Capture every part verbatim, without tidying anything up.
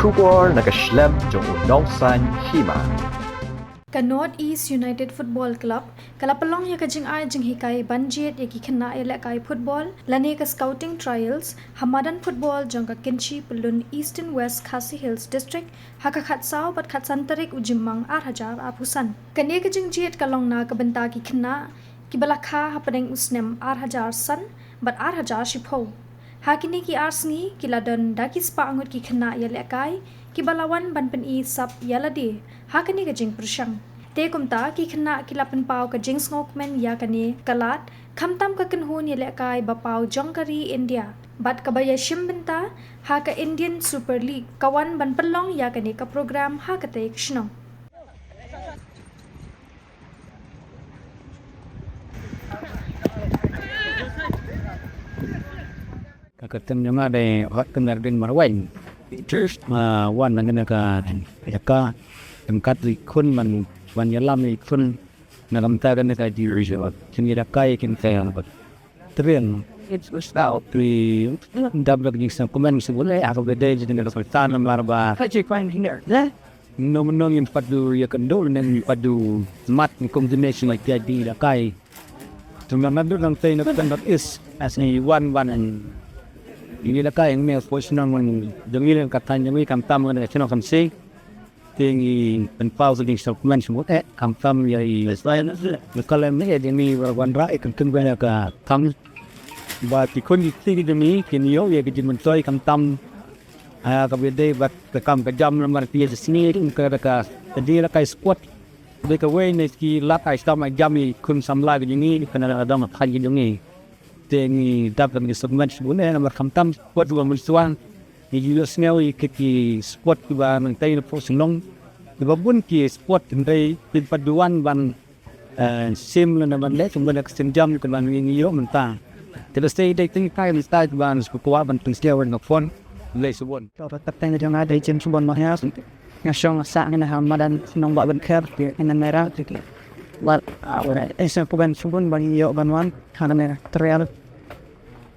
Khubor na ka shlem jong u nongsaiñ hima. Ka North East United Football Club ka la pynlong ïa ka jingai jinghikai ban jied ïa ki khynnah ïalehkai football lane ka scouting trials ha madan football jong ka Kynshi Pyllun, Eastern West Khasi Hills District, ha ka khatsaw bad khatsan tarik u Jymmang ar hajar arphew san. Kane ka jingjied ka long na ka bynta ki khynnah kiba la kha hapdeng u snem ar hajar san bad ar hajar shiphew. Ha kine ki ar sngi ki la don da ki spah ngut ki khynnah ïalehkai kiba la wan ban pyni sap ïa lade ha kane ka jingpyrshang. Te kumta ki khynnah ki la pynpaw ka jingsngewkmen ïa kane ka lad, khamtam ka kynhun ïalehkai ba paw jong ka ri India bad kaba ïashim bynta ha ka Indian Super League ka wan ban pynlong ïa kane ka program ha katei ka shnong. Ka kyrteng jong nga dei Hot Kynardin Marwei. Ah, wan na kane ka jaka, ryngkat i khun man, wan ïalam i khun na ka bynta kane ka division. Kine da kai kin kai. Tren. It's about three. Dab dak jing sa kumen sa bule, aku bede jing da sultan namar ba. Ka jik pan hinder. Nong nong in padu ïa kynduh, nong in padu mat, in combination like that di da kai. Tuma nadu nang tei na kan is as ni wan wan. Ini da kai me force nang wan. Jong ile ka tan jong i kam tam ngan sino kan si. Te ngi pynpaw sa ding sa kumne sa mut eh, khamtam ïa i. Ngi kala me ïa ding ngi wanrah i kynken ba ïa ka tam. Ba ki khun ki kti ki ding ngi kin ïoh ïa ki jingmyntoi khamtam. Ah, kaba dei bad ka kam ka jam namar ki ïa sngi ka da ka dei la kai squad. Dei kawei na ki lad ai stam ai jam i khun samla ki ding ngi, kane la dang khan ki ding ngi. Te ngi dap ngi sukmen sukmen eh namar khamtam squad ba mynshuwa. Ngi ju ïohsngew ïa ki, ki squad kiba nangtei na pdeng shnong. Kiba bun ki squad hynrei kin pat duwan ban, eh, sim lane ban leh kumba ka sim jam kaba ngi ïoh mynta. Te lehse dei tang kai mynta kiba ngi shu kwah ban pynsngew na phone. Lehse bun. Ka kyrteng jong nga dei James Bun Mahias. Nga shong sah nga na ha madan Nongbah Bynkher, ha Mairang. Wat, eh, sa kuban subun ban ïoh ban wan ha kane ka trial.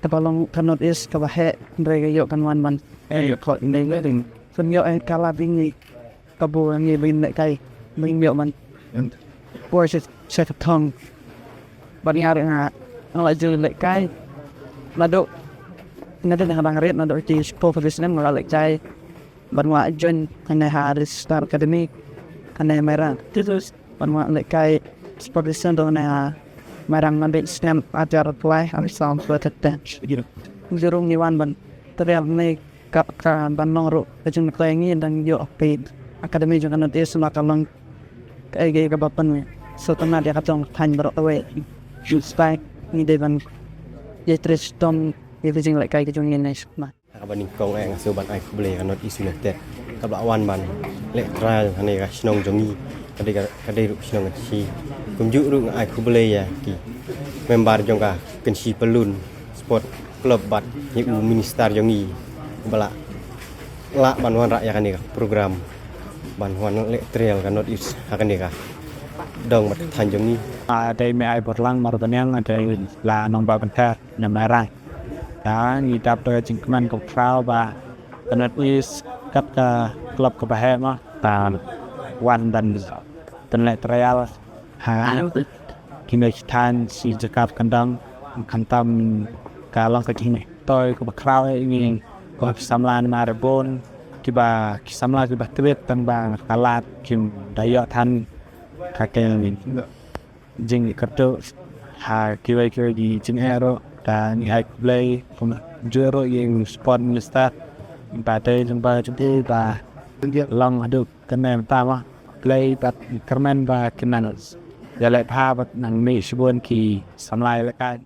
Kaba long ka North East kaba heh, hynrei ka ïoh kan wan ban. Eh, ïoh kot, hynrei ïoh ding. Pynïoh eh ka la bini. Ka bu ngi bin lehkai. Bin ïoh ban. Por se, se ka thong. Ban ïa nga, nga la jin lehkai. Naduh. Naduh nga dang rit, naduh ki sepuluh profesional nga la lehkai. Ban wah join kane ha Red Star Academy kane Mairang. Ban wah lehkai sport center kane ha Mairang ngan dei snem ajar apply ha Red Star Academy. Jurung ni wan ban terial ni ka, ka ban long ruh ka jingkhlaiñ ngi dang ïoh peit academy jong ka North East ma ka long ka ei ka ei kaba pynwei. So tang na dia ka jong thain baroh kawei. Spai ngi dei ban ïa tres tong ïa ka jinglehkai ka jong ngi ne sma. Kaba nyngkong eh nga sngewbha ban ai khublei ka North East United kaba la wan ban leh trial ha kane ka shnong jong ngi, ka dei ka, ka dei ruh shnong Kynshi. Kumjuh ruh nga ai khublei ïa ki member jong ka Kynshi Pyllun Sport Club bad ïa u minister jong ngi ba la lah ban wanrah ïa kane ka program ban wan leh trial ka North East ha kane ka dong bad ka thaiñ jong ngi. Ah, dei me ai borlang mar banyang, ah, dei la Nongbah Bynkher na Mairang. Te ngi dap da ka jingkmen kaba khraw ba ka North East kat ka club kaba heh ma, te wan ban leh trial ha kine ki thaiñ shi jaka ba khyndang, khamtam ka long ka jingmyntoi kaba khraw ïa ngi kum ki samla namar bun kiba, ki samla kiba tbit tang ba ka lad kim da ïoh than ka kyrduh ha kiwei kiwei ki jingeh ruh. Te ngi ai khublei kumjuh ruh ïa u sport minister ba dei jong ba jong ba long haduh kane mynta ma. Khublei bad kyrmen ba kin nang ïaleh bha bad nang mih shibun ki samla ïalehkai.